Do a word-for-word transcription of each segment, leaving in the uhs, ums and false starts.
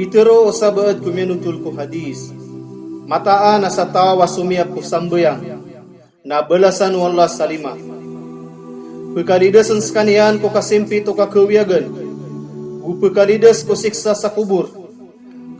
Pitharo o sabaad ko miyanothol ko hadis, mataan a sa taw a somiyap ko sambayang na balasan o Allah sa lima. Pkalidasan skaniyan ko kasimpit o kakawiyagan, go pkalidas ko siksa sa kobor,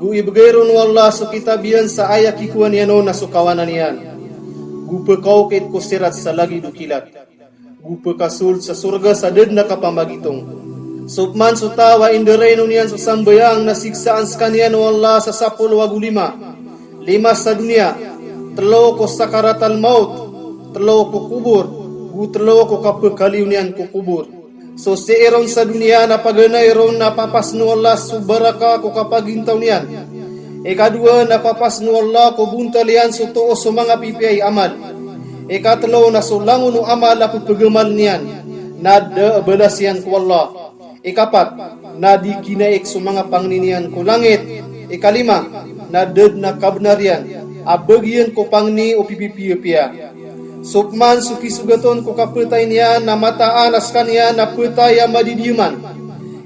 go ibgay ron o Allah so kitab iyan sa aya kikowa niyan on na so kawanan iyan, go pkaokit ko sirat sa lagid o kilat, go pkasold sa sorga sa da dn a kapamagitong. So pman so taw a indarainon iyan so sambayang na siksaan skaniyan o Allah sa sapolo ago lima. Lima sa doniya, tlo ko sakaratal mawt, tlo ko kobor, go tlo ko kapkaliyo niyan ko kobor. So sii ron sa doniya na paganay ron na papasn o Allah so baraka ko kapagintaw niyan. Ikadowa na papasn o Allah ko bontal iyan so too so manga pipiya i amal. Ikatlo na so langon o amal a pphamal niyan na da a balas iyan ko Allah. Ikapat na di kinaik so manga pangni niyan ko langit. Ikalima na da dn a kabnar iyan a bagian ko pangni o pipipiyapiya. So pman so kisogat on ko kapatay niyan na mataan a skaniyan na patay a madidiyman.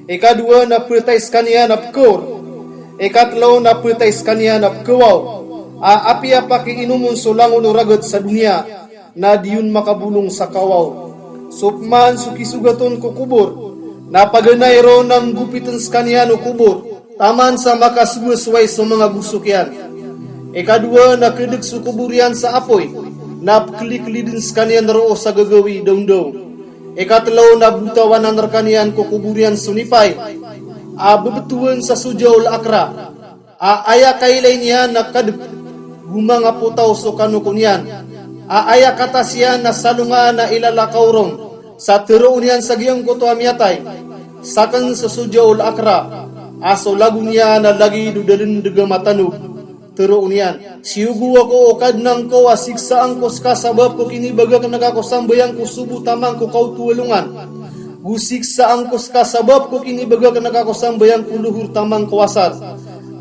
Ikadowa na patay skaniyan a pkaor. Ikatlo na patay skaniyan a pkawaw. A apiya pakiinomon so langon o ragat sa doniya na di on makabolong sa kawaw. So pman so kisogat on ko kobor na paganay ron na nggopitn skaniyan o kobor taman sa makasowasoway so manga gosok iyan. Ikadowa na kdg so kobor iyan sa apoy na pkliklidn skaniyan roo sa gagawii dawndaw. Ikatlo na botawan a rkaniyan ko kobor iyan so nipay a bbtowan sa sojaol akra. A aya kailay niyan na kadp, go manga potaw so kanoko niyan. A aya katas iyan na salongan a ilalakaw ron sa tharoon iyan sa giyangkoto a miyatay, sakn so sojaol akra, a so lago niyan na lagid o dalndg a matanog. Tharoon iyan, siyogo ako o Kadnan ko a siksaan ko ska sabap ko kinibagakn ka ko sambayang ko sobo taman ko kaoto a alongan. Go siksaan ko ska sabap ko kinibagakn ka ko sambayang ko lohor taman ko asar.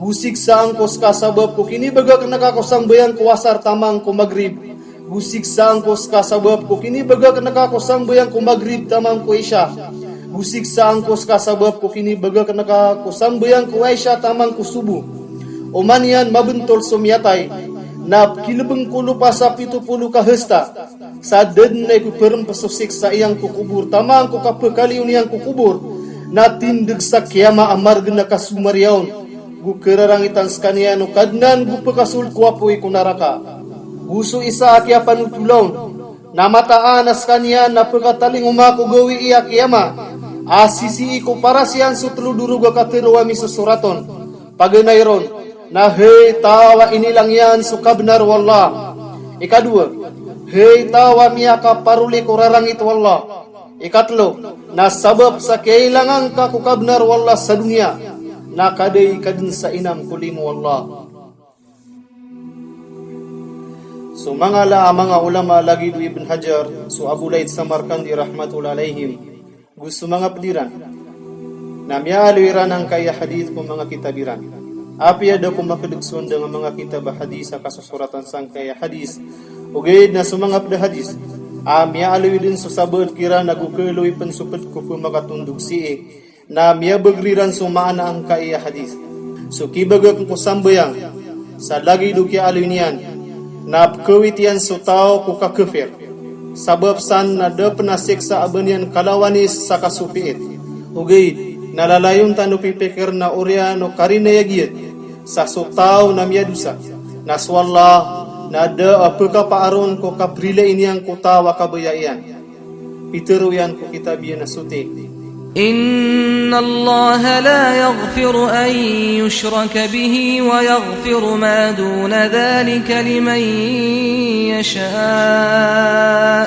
Go siksaan ko ska sabap ko kinibagakn ka ko sambayang ko asar taman ko magrib. Go siksaan ko ska sabap ko kinibagakn ka ko sambayang ko magrib taman ko isha. Go siksaan ko ska sabap ko kinibagakn ka ko sambayang ko isha taman ko sobo. Oman iyan mabntol so miyatay, na pkilbng ko lopa sa pito polo ka hasta. Sa da dn a ipprmp so siksa iyan ko kobor taman ko kapkaliyo niyan ko kobor, na tindg sa kiyama a margn a kasomariya on, go krarangitan skaniyan o Kadnan go pkasold ko apoy ko naraka. Go so isa a kiyapanotola on na mataan a skaniyan na pkatalingoma ko gawii a kiyama a sisii ko paras iyan so tlo dorog a katharo a misosorat on. Paganay ron na hay taw a inilang iyan so kabnar o Allah. Ikadowa, hay taw a miyakaparoli ko rarangit o Allah. Ikatlo, na sabap sa kiyailangan ka ko kabnar o Allah sa doniya, na kadai ka dn sa inam ko limo o Allah. So manga la a manga ulama lagid o Ibn Hajar, so Abu Layth Samarkandi rahmatullahi alayhim, go so manga pd iran na miyaaloy iran angkaya hadith ko manga kitab iran. Apiya da ko makdg so ndang a manga kitab a hadith a kasosoratan sangkaya hadith. Ogaid na so manga pd a hadith a miyaaloy dn so sabaad kiran ago kaaloy pn so pd ko pmakatondog sii, na miyabagr iran so maana angkaya hadith. So kibagakn ko sambayang sa lagid o kiyaaloy niyan na pkawit iyan so taw ko kakafir. Sabap san na da pn a siksa a ba niyan kalawanis sa kasopiit. Ogaid na lalayon tano pipikir na oriyan o karinaya giyat sa so taw na miyadosa, na so Allah na da a pkapaaron ko kaprilai niyan ko taw a kabaya iyan. Pitharo iyan ko kitab iyan a soti, إن الله لا يغفر أن يشرك به ويغفر ما دون ذلك لمن يشاء.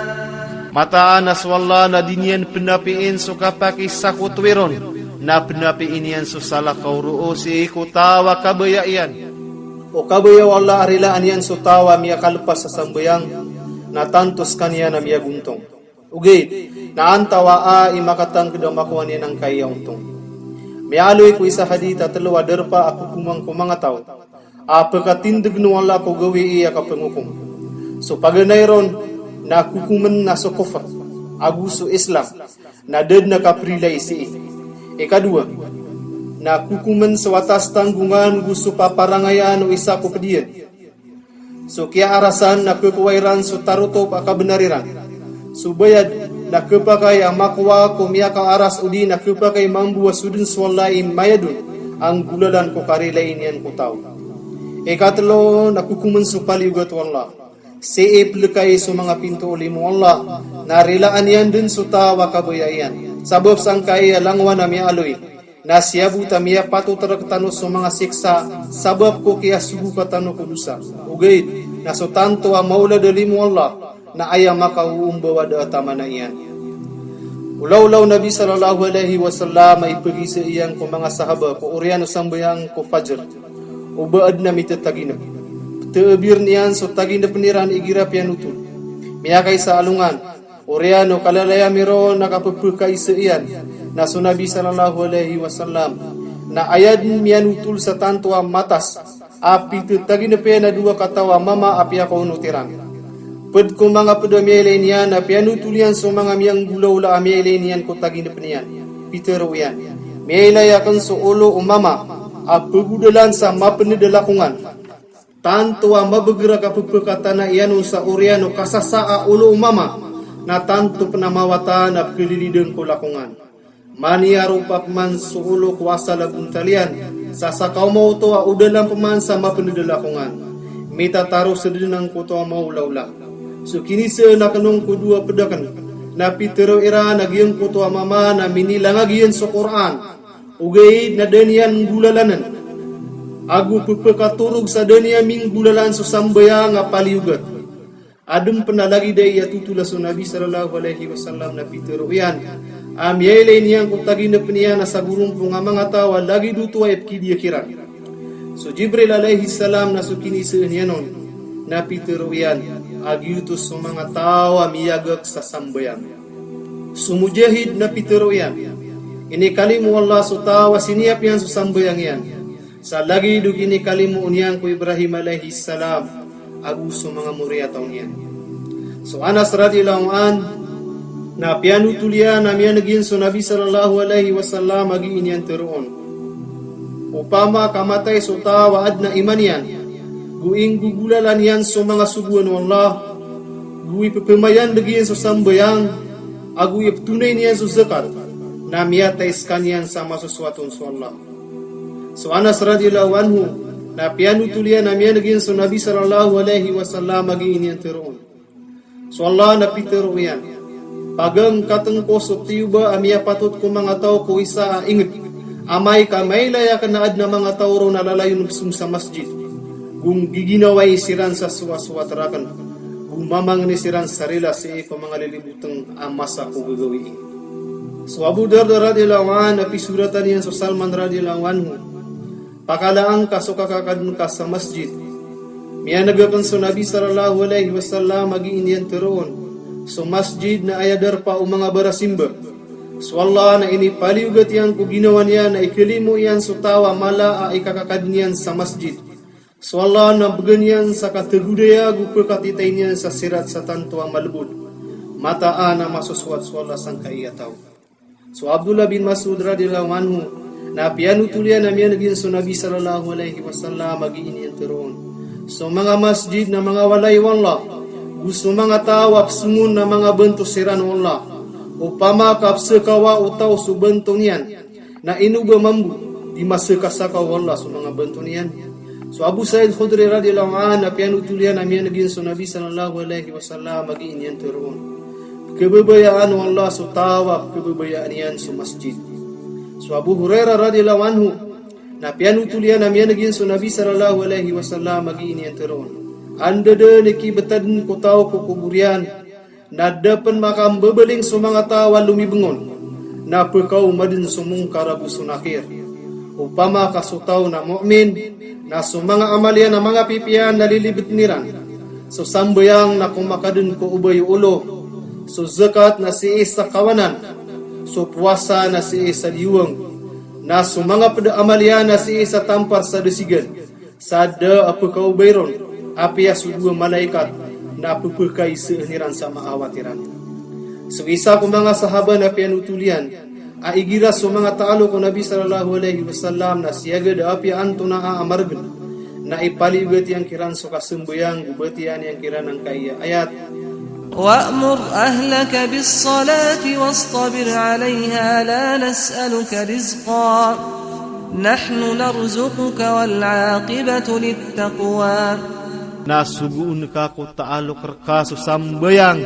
Mataan a so Allah na di niyan pnapiin so kapakisakotowi ron, na pnapiin iyan so salakaw roo sii ko taw a kabaya iyan. O kabaya o Allah a rilaan iyan so taw a miyakalpas sa sambayang, na tanto skaniyan a miyagontong. Ogaid na antawaa i makatangkd a makowa niyan angkaya ontong. Miyaaloy ko isa a hadith a tlo a darpa a kokoman ko manga taw a pkatindgn o Allah ko gawii a kapngokom. So paganay ron na kokomn na so kofr ago so Islam, na da dn a kaprilai sii. Ikadowa, Na kokomen so watas tanggongan go so paparangayan o isa ko ped iyan. So kiyaarasan na kekowaa iran so tarotop a kabenar iran. So bayad na kepakay a makowa ko miyakaaras odi na kepakay mambo a soden so Allah i mayad on a nggolalan ko karilai niyan ko taw. Ikatelo na kokomen so paliyogat o Allah. Sii pelekay so manga pinto o limo o Allah, na rilaan iyan den so taw a kabaya iyan. Sabap sangkai a langowan a miyaaloy, na siyabot a miyapatot rektano so manga siksa, sabap ko kiyasogoka tano ko dosa. Ogaid na so tanto a maolad a limo o Allah, na aya makaoombawa da a tamana iyan. Olaola o Nabi sallallahu alaihi wasallam a ipegiza iyan ko manga sahaba ko oriyan o sambayang ko fajr. O ba aden a mitataginep. Peteebir niyan so taginepen iran igira piyanotol. Miyakaisa a alongan. Oriyan o kalalayami ron a kapepekaisa iyan na so Nabi sallallahu alaihi wasallam. Na aya den miyanotol sa tanto a matas a pitetaginep iyan a dowa kataw a mama a piyakaonot iran. Ped ko manga ped a miyailay niyan a piyanotol iyan so manga miyanggolaola a miyailay niyan ko taginepen iyan. Pitero iyan, miyailay aken so olo o mama a pegodalan sa mapened a lakongan. Tanto a mabeger a kapepekatana iyan on sa oriyan o kasasa a olo o mama, na tanto pen a mawatan a pekeliliden ko lakongan. Maniyaropa peman so olo ko asal a bontal iyan, sa sakaoma oto a odalan peman sa mapened a lakongan. Mitataro seden angkoto a maolaola. So kinisaan aken on ko dowa ped aken, na pitero iran a giyangkoto a mama na minilangag iyan so Qur'an. Ogaid na da niyan nggolalanen. Ago pepekatorog sa da niyan minggolalan so sambayang a paliyogat. Aden pen a lagid a aya totol a so Nabi sallallahu alaihi wasallam na pitero iyan a miyailay niyan ko taginepen iyan a sagorompong a manga taw a lagid oto a ipekidiyek iran. So Jibril alaihi salam na so kinisaan iyan on na pitero iyan a giyoto so manga taw a miyagak sa sambayang. So Mujahid na pitero iyan, inikalimo o Allah so taw a siniyap iyan so sambayang iyan sa lagid o kinikalimo niyan ko Ibrahim alaihi salam ago so manga moriyataw niyan. So Anas radhiyallahu anhu na piyanotol iyan a miyaneg iyan so Nabi sallallahu alaihi wasallam a gii niyan teroon, opama ka matay so taw a aden a iman iyan, go inggogolalan iyan so manga sogoan o Allah, go ipepemayandeg iyan so sambayang, ago ipetonay niyan so zakat, na miyatay sekaniyan sa masosowat on so Allah. So Anas radhiyallahu anhu na piyanotol iyan a miyaneg iyan so Nabi sallallahu alaihi wasallam a gii niyan teroon. So Allah na pitero iyan, pagangkaten ko so tiyoba a miyapatot ko manga taw ko isa a inget, amay ka mailay aken a aden a manga taw ron a lalayon pesong sa masjid, go nggiginawai siran sa sowasowat raken, go mamangni siran sa rila sii ko manga liliboteng a masa ko gagawii. So Abu Darda radhiyallahu anhu na pisoratan iyan so Salman radhiyallahu anhu, pakalaang ka so kakakadn ka sa masjid. Miyaneg aken so Nabi sallallahu alaihi wasallam a gii niyan teroon, so masjid na aya darpa o manga barasimba. So Allah na inipaliyogat iyan ko ginawa niyan a ikalimo iyan so taw a mala a ikakakadn iyan sa masjid. So Allah na bgan iyan sa kategodaya ago pekatitay niyan sa sirat sa tanto a malbod, mataan a masosowat so Allah sangkai a taw. So Abdullah bin Mas'ud radhiyallahu anhu na piyanotol iyan a miyaneg iyan so Nabi sallallahu alaihi wasallam a gii niyan teroon, so manga masjid na manga walay o Allah, go so manga taw a pesongon na manga banto siran o Allah. Opama ka pesekawa o taw so banto niyan, na ino ba mambo di maseka sakaw o Allah so manga banto niyan. So Abu Sa'id Khudri radhiyallahu anhu na piyanotol iyan a miyaneg iyan so Nabi sallallahu alaihi wasallam a gii niyan teroon, pekebabayaan o Allah so taw a pekebabayaan iyan so masjid. So Abu Hurairah radhiyallahu anhu na piyanotol iyan a miyaneg iyan so Nabi sallallahu alaihi wasallam a gii niyan teroon, anda den i kibetad den ko taw ko kobor iyan, na da pen makambebeling so manga taw a lomibeng on, na pekaoma den so Mongkar ago so Nakir. Opama ka so taw na mu'min, na so manga amal iyan a manga pipiya na lilibeten iran. So sambayang na komakaden ko obay o olo. So zakat na sii sa kawanan. So powasa na sii sa diwang. Na so manga ped a amal iyan na sii sa tampar sa dasigan. Sa da a pekaobay ron, apiya so dowa malaikat na pepekaisaan iran sa maawat iran. So isa ko manga sahaba na piyanotol iyan A igira so manga taalok o Nabi sallallahu alaihi wasallam na siyagad a apiya antonaa a margn, na ipaliyogat iyan kiran so kasambayang, go batiya niyan kiran angkaya ayat: وأمر أهلك بالصلاة واصطبر عليها لا نسألك رزقا نحن نرزقك والعاقبة للتقوى. Na sogoon ka ko taalok rka so sambayang,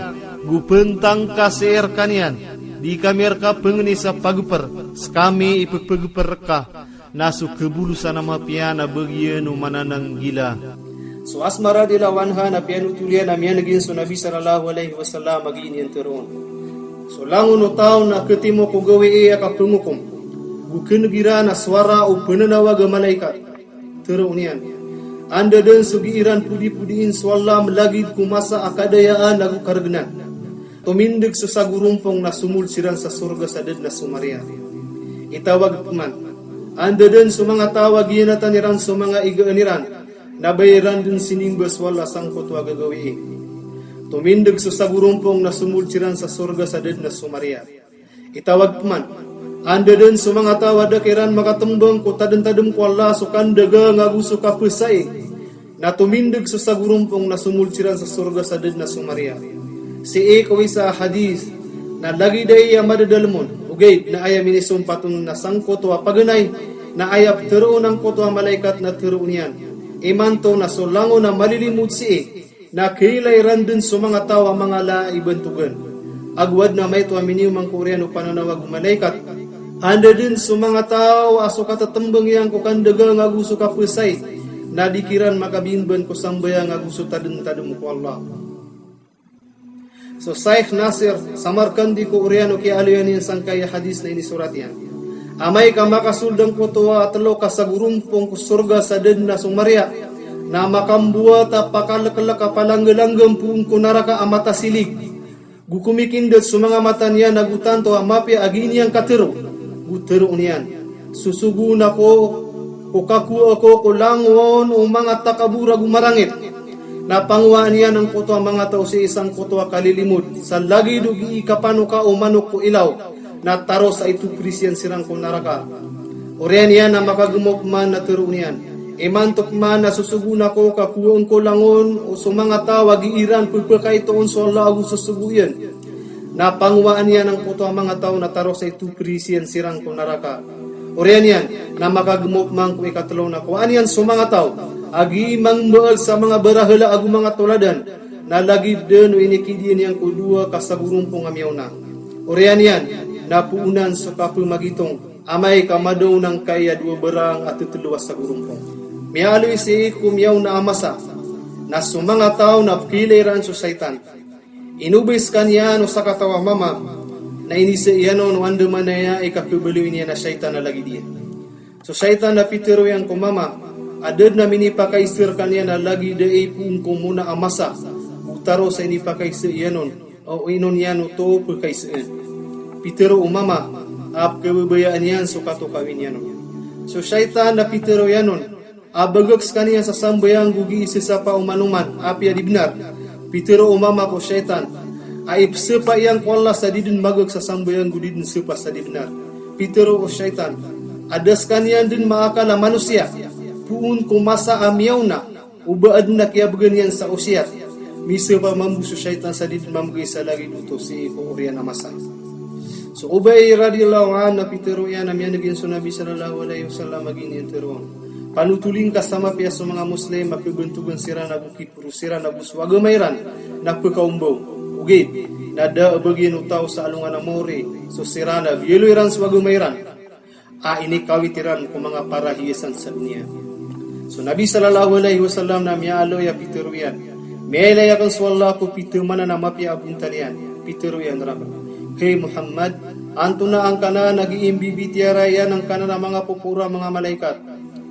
go pntangka sii rkaniyan, di kami rka pangni sa pagpr, skami i ppagpr rka, na so kabolosan a mapiya na bagian o manananggila. So Asma radhiyallahu anha na piyanothol iyan a miyanegin so Nabi sallallahu alaihi wasallam a giya niyan tharoon: So langon o taw na khatimo ko gawii a kapngokom, go khaneg iran a sowara o pnanawag a malaikat. Tharoon iyan: Anda dn so gii ran podipodiin so Allah mlagid ko masa a kadayaan ago kargnan. Tomindg so sagorompong na somold siran sa sorga sa da dn a somariya. Itawag pman: Anda dn so manga taw a giyanatan iran so manga igaan iran, na ba iran dn sinimba so Allah sangkoto a gagawii. Tomindg so sagorompong na somold siran sa sorga sa da dn a somariya. Itawag pman: Anda dn so manga taw a da kiran makatmbang ko tadntadm ko Allah so kandagang ago so kapesai. Na tomindg so sagorompong na somold siran sa sorga sa da dn a somariya. Sii ko isa a hadis, na lagid aya madadalm on, ogaid na aya minisompat on na sangkoto a paganay, na aya ptharoon angkoto a malaikat na tharoon iyan: Imanto na so langon a malilimod sii, na khailay ran dn so manga taw a manga laa i bantogan. Ago adn a maito a miniyoma ko oriyan o pananawag o malaikat: Anda dn so manga taw a so katatmbang iyan ko kandagang ago so kapesai, na di kiran makabimban ko sambayang ago so tadntadm ko Allah. So Shaykh Nasir Samarkandi ko oriyan o kiyaaloya niyan sangkaya hadis na inisorat iyan: Amay ka makasold angkoto a tlo ka sagorompong ko sorga sa da dn a somariya, na makambowat a pakalklk a palanggalangga poon ko naraka a matasilig. Go komikindat so manga mata niyan ago tanto a mapiya a gii niyan katharo. Go tharoon iyan: Sosogoon ako ko kakowaa ko ko langon o manga takabor ago marangit. Na pangowaan iyan angkoto a manga taw sii sangkoto a kalilimod sa lagid o gii kapanoka o manok ko ilaw, na taros a itopris iyan siran ko naraka. Oriyan iyan a makagmo pman na tharoon iyan: Imanto pman na sosogoon ako ka kowaan ko langon o so manga taw a gii ran pphakaitoon so Allah ago sosogoon iyan. Na pangowaan iyan angkoto a manga taw na taros a itopris iyan siran ko naraka. Oriyan iyan na makagmo pman ko ikatlo na kowaan iyan so manga taw a gii mangmbaal sa manga barahala ago manga toladan, na lagid dn o inikidien iyan ko dowa ka sagorompong a miyaona. Oriyan iyan na poonan so kapemagitong amay ka madaon angkaya dowa barang a tetlo a sagorompong. Miyaaloy sii ko miyaona a masa na so manga taw na pkhailay ran so shaytan. Inobay skaniyan o sakataw a mama na inisa iyan on o andamanaya i kakhabaloy niyan a shaytan a lagid iyan. So shaytan na pitharo iyan ko mama a da dn a minipakaisa rkaniyan a lagid a ipoon ko mona a masa, o taros a inipakaisa iyan on, o inon iyan oto pkhaisaan. Pitharo o mama a pkhababayaan iyan so katokawin iyan on. So shaytan na pitharo iyan on a bagak skaniyan sa sambayang go gii sasapa o manoman apiya di bnar. Pitharo o mama ko shaytan a ipsapa iyan ko Allah sa di dn magak sa sambayang go di dn sapa sa di bnar. Pitharo o shaytan a da skaniyan dn maakal a manosiya poon ko masa a miyaona o ba adn a kiyabgan iyan sa osiyat. Misapa mambo so shaytan sa di dn mamgay sa lagid oto sii ko oriyan a masa. So Ubay radhiyallahu anhu na pitharo iyan a miyaneg iyan so Nabi sallallahu alaihi wasallam a gii niyan tharoon: Panotholi ngka sa mapiya so manga Muslim a khabantogan siran ago kiporo siran ago so agama iran na pkaombaw. Ogaid na da a bagian o taw sa alongan a maori so siran a biyaloy iran so agama iran a inikawit iran ko manga parahiyasan sa doniya. So Nabi sallallahu alaihi wasallam na miyaaloy a pitharo iyan: Miyailay akn so Allah ko pithamanan a mapiya a bontal iyan. Pitharo iyan rakn: Hay Muhammad, antonaa angkanan a gii mbibitiyarai angkanan a manga poporo a manga malaikat?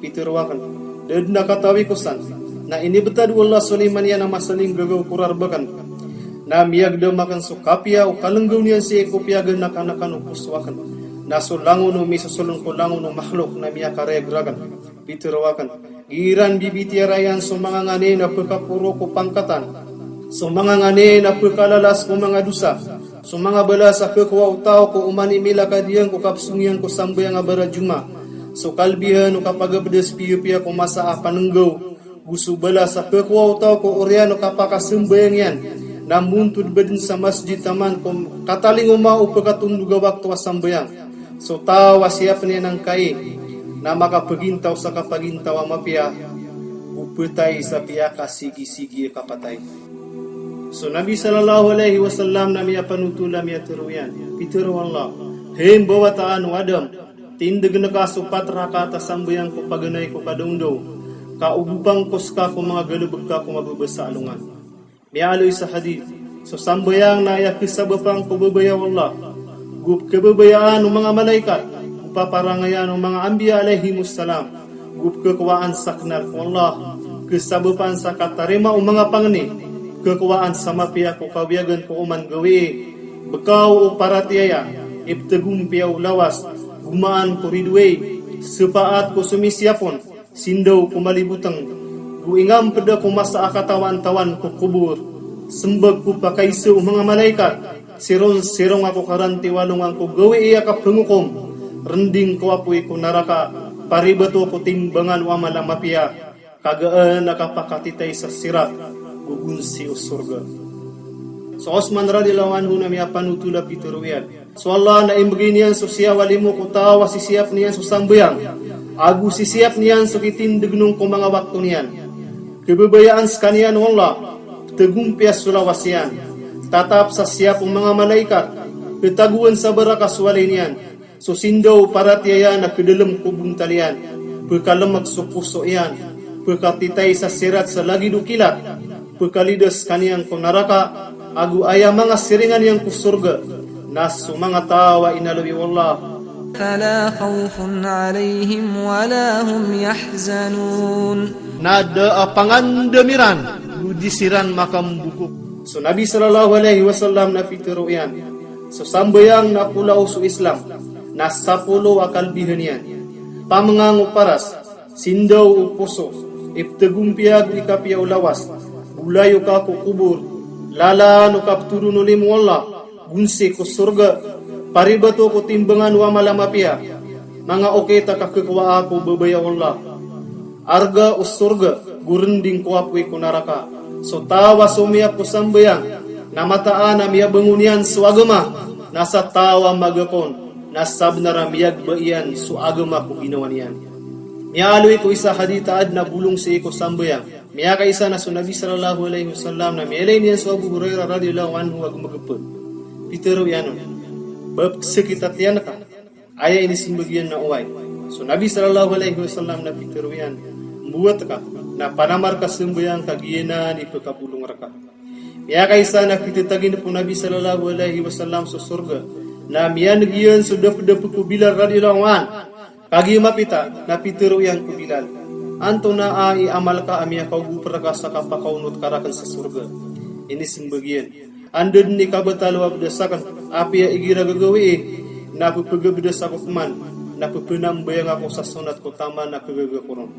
Pitharo akn: Da dn a katawi ko san, na inibtad o Allah so lima niyan a masalinggagaw ko rarb akn. Na miyagdam akn so kapiya o kalnggaw niyan sii ko piyaganakanakan o poso akn. Na so langon o misosolon ko langon o makhlok na miyakarayag rakn. Pitharo akn: Gii ran bibitiyaraian so manga nganin a pkaporo ko pangkatan, so manga nganin a pkalalas ko manga dosa, So manga balas a khakowa o taw ko oman i milakad iyan ko kapsong iyan ko sambayang a bara Juma. So kalbihan o kapagabdas piyapiya ko masa a panenggaw. Go so balas a khakowa o taw ko oriyan o kapakasambayang iyan na montod baden sa masjid taman ko katalingoma o pekatondog a wakto a sambayang. So taw a siyap niyan angkai na makapegintaw sa kapagintaw a mapiya, go petay sa piyakasigisigi a kapatay. So Nabi sallallahu alaihi wasallam na miyapanothol a miyatero iyan, pitero o Allah, hay mbawataan o Adam, tindegen ka so pat rakaat a sambayang ko paganay ko kadaondaw, ka ogopan ko seka ko manga galebek ka ko mababasa a alongan. Miyaaloy sa hadith, so sambayang na aya kesabapan ko babaya o Allah, go kebabayaan o manga malaikat, go paparangayan o manga anbiya alaihimus salam, go kekowaan sa kenar ko Allah, kesabapan sa katarima o manga pangni, kekowaan sa mapiya ko kawiyagan ko oman gawii, bekaw o paratiyaya, iptegompiya o lawas, gomaan ko ridoay, sepaat ko somisiyapon, sindaw ko maliboteng, go ingampeda ko masa a katawantawan ko kobor, sembag ko pakaiza o manga malaikat, siron-sironga ko karantiwalongan ko gawii a kapengokom, rending ko apoy ko naraka, paribato ko timbangan o amal a mapiya, kagaan a kapakatitay sa sirat, go gonsi o sorga. So Osman radhiyallahu anhu na miyapanothol a pitero iyan, so Allah na imbegay niyan so siyaw a limo ko taw a sisiyap niyan so sambayang, ago sisiyap niyan so kitindegen on ko manga wakto niyan. Kebabayaan sekaniyan o Allah, petegompiya so lawas iyan, tatap sa siyap o manga malaikat, petagoan sa baraka so walay niyan, so sindaw paratiyaya na kedalem ko bontal iyan, pekalemek so poso iyan, pekatitay sa sirat sa lagid o kilat, pekalidas sekaniyan ko naraka, ago aya manga siringan iyan ko sorga, na so manga taw a inalowi o Allah. فلا خوف عليهم ولا هم يحزنون. Na da a pangandam iran, go di siran makambokok. So Nabi sallallahu alaihi wasallam na pitero iyan, so sambayang na kolaw so Islam, na sapolo a kalbihan iyan. Pamengang o paras, sindaw o poso, iptegompiya go ikapiya o lawas, bolayoka ko kobor, lalan o kapetoron o limo o Allah, gonsi ko sorga, paribato ko timbangan o amal a mapiya, manga okit a kakekowaa ko babaya o Allah. Arga o sorga, go rending ko apoy ko naraka. So taw a somiyap ko sambayang, na mataan a miyabangon iyan so agama, na sa taw a magakon, na sabenar a miyagba iyan so agama ko ginawa niyan. Miyaaloy ko isa a hadith a aden a bolong sii ko sambayang. Miyakaisa na so Nabi sallallahu alaihi wasallam na miyailay niyan so Abu Hurairah radhiyallahu anhu a gomageped. Pitero iyan on, ba pekesekitat iyan ka? Aya inisembag iyan na oway. So Nabi sallallahu alaihi wasallam na pitero iyan, mbowat ka, na panamar ka sambayang ka giyanan i pekabolong reka. Miyakaisa na pitetagen ko Nabi sallallahu alaihi wasallam so sorga, na miyaneg iyan so dapdapek o Bilal radhiyallahu anhu. Kagiya mapita, na pitero iyan ko Bilal, antonaa i amal ka a miyakaogop reka sa kapakaonot ka raken sa sorga? Inisembag iyan, anda den i kabatalo a bedas aken, apiya igira gagawii, na pepegabdas ako peman, na pepenambayang ako sa sonat ko taman a kagaga ko ron.